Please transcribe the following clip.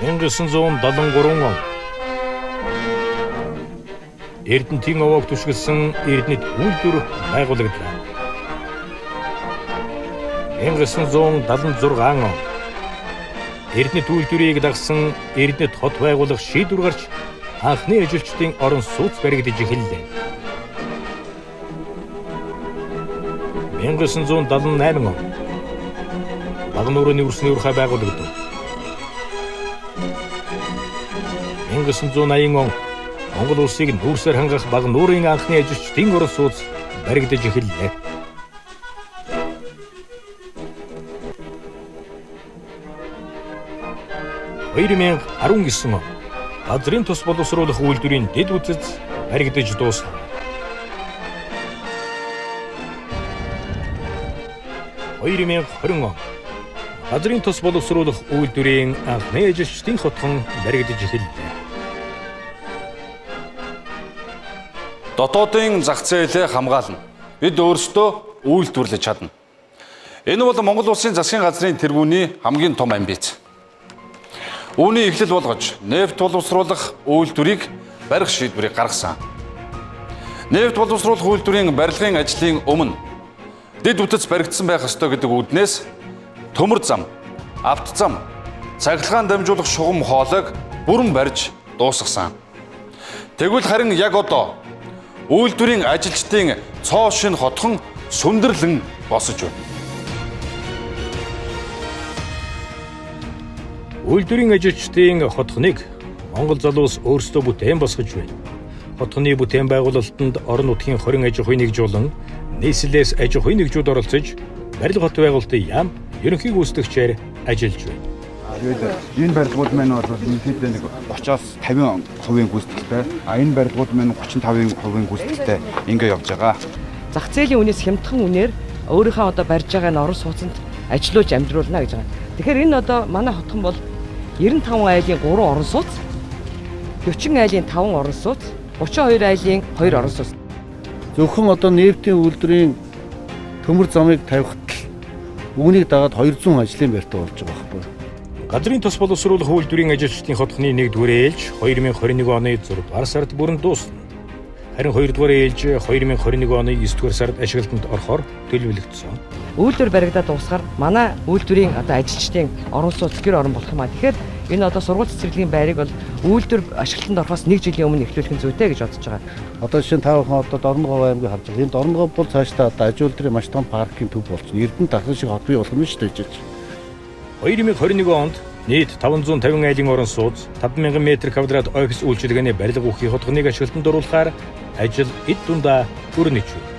1973 он Эрдэнтийн овоог түшгэлсэн Эрдэнэт үйлдвэр байгуулагдлаа. 1976 он Эрдэнэт үйлдвэрийг дагсан Эрдэнэт хот байгуулах шийдвэр гарч анхны ажилчдын орон сууц баригдаж эхэллээ. 1978 он Багануурын нүүрсний урхай байгуулагдав. 1980 он Монгол улсыг нүүрсээр хангах Багануурын анхны ажилчдын орон сууц баригдаж эхэллээ. 2019 он газрын тус боловсруулах үйлдвэрийн дэд бүтэц баригдаж дууслаа. 2020 он газрын тус боловсруулах үйлдвэрийн анхны ажилчдын хотхон баригдаж эхэллээ. Дотоодын зах зээлээ хамгаална. Бид өөрсдөө үйлдвэрлэж чадна. Энэ бол Монгол улсын засгийн газрын тэргүүний хамгийн том амбиц. Үүний эхлэл болгож нефть боловсруулах үйлдвэрийг барих шийдвэрийг гаргасан. Нефть боловсруулах үйлдвэрийн барилгын ажлын өмнө дэд бүтэц баригдсан байх ёстой гэдэг үүднээс төмөр зам, авто зам, цахилгаан дамжуулах шугам хоолойг бүрэн барьж дуусгасан. Тэгвэл харин яг одоо үйлдвэрийн ажилчдын цоо шинэ хотхон сүндэрлэн босож байна. Үйлдвэрийн ажилчдын хотхоныг Монгол залуус өөрсдөө бүтээн босгож байна. Хотхоны бүтээн байгуулалтанд орон нутгийн 20 аж ахуйн нэгж болон нийслэлээс аж ахуйн нэгжүүд оролцож барилга хот байгуулалтын яам ерөнхий гүйцэтгэгчээр ажиллаж байна. Тэгээд энэ барилгууд маань бол ерөнхийдөө нэг 30-аас 50% гүйцэтгэлтэй. А энэ барилгууд маань 35% гүйцэтгэлтэй ингээ явж байгаа. Зах зээлийн үнээс хямдхан үнээр өөрийнхөө одоо барьж байгаа энэ орон сууцнд ажилуулж амьдруулна гэж байгаа. Тэгэхээр энэ одоо манай хотхон бол 95 айлын 3 орон сууц, 40 айлын 5 орон сууц, 32 айлын 2 орон сууц. Зөвхөн одоо нефтийн үйлдвэрийн төмөр замыг тавихад л үүнийг дагаад 200 ажлын байртай болж байгаа байхгүй. Газрын тус боловсруулах үйлдвэрийн ажилчдын хотхоны 1-р ээлж 2021 оны 6-р сард бүрэн дуусна. Харин 2-р ээлж 2021 оны 9-р сард ашиглалтанд орохоор төлөвлөгдсөн. Үйлдвэр баригдаад дуусахаар манай үйлдвэрийн одоо ажилчдын орон сууц гэр орон болох юм а. Тэгэхээр энэ одоо сургууль цэцэрлэгийн байрыг бол үйлдвэр ашиглалтанд орохоос 1 жилийн өмнө эхлүүлэх нь зүйтэй гэж бодож байгаа. Одоо жишээ нь та бүхэн одоо Дорногов аймгийг харж байгаа. Энэ Дорногов бол цаашдаа одоо аж үйлдвэрийн маш том паркийн төв болчихно. Эрдэнэ дархан шиг хот бий болох нь шүү дээ. 2021 онд нийт 550 айлын орон сууц, 5000 метр квадрат офис үйлчилгээний барилга үхий хотгоныг ашиглалтанд оруулахаар ажил эд дундаа өрнөж байна.